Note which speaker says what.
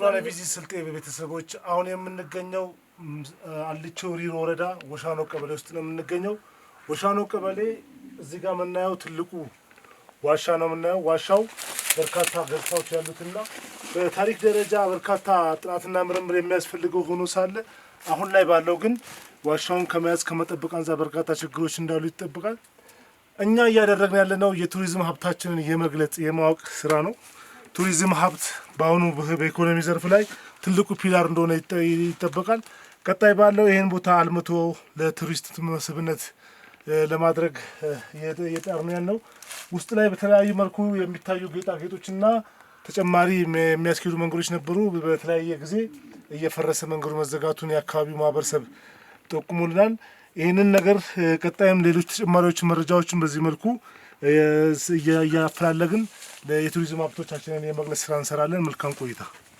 Speaker 1: ክቡራን የቪዚት ስልጤ ቤተሰቦች፣ አሁን የምንገኘው አልቾ ሪሮ ወረዳ ወሻኖ ቀበሌ ውስጥ ነው የምንገኘው። ወሻኖ ቀበሌ እዚህ ጋር የምናየው ትልቁ ዋሻ ነው የምናየው። ዋሻው በርካታ ገጽታዎች ያሉትና በታሪክ ደረጃ በርካታ ጥናትና ምርምር የሚያስፈልገው ሆኖ ሳለ አሁን ላይ ባለው ግን ዋሻውን ከመያዝ፣ ከመጠበቅ አንጻር በርካታ ችግሮች እንዳሉ ይጠበቃል። እኛ እያደረግን ያለነው የቱሪዝም ሀብታችንን የመግለጽ፣ የማወቅ ስራ ነው። ቱሪዝም ሀብት በአሁኑ በኢኮኖሚ ዘርፍ ላይ ትልቁ pillar እንደሆነ ይጠበቃል። ቀጣይ ባለው ይህን ቦታ አልምቶ ለቱሪስት መስህብነት ለማድረግ እየጣርን ያልነው። ውስጥ ላይ በተለያዩ መልኩ የሚታዩ ጌጣጌጦችና ተጨማሪ የሚያስኬዱ መንገዶች ነበሩ። በተለያየ ጊዜ እየፈረሰ መንገዱ መዘጋቱን የአካባቢው ማህበረሰብ ጠቁሞልናል። ይህንን ነገር ቀጣይም ሌሎች ተጨማሪዎች መረጃዎችን በዚህ መልኩ እያፈላለግን የቱሪዝም ሀብቶቻችንን የመግለጽ ስራ እንሰራለን። መልካም ቆይታ።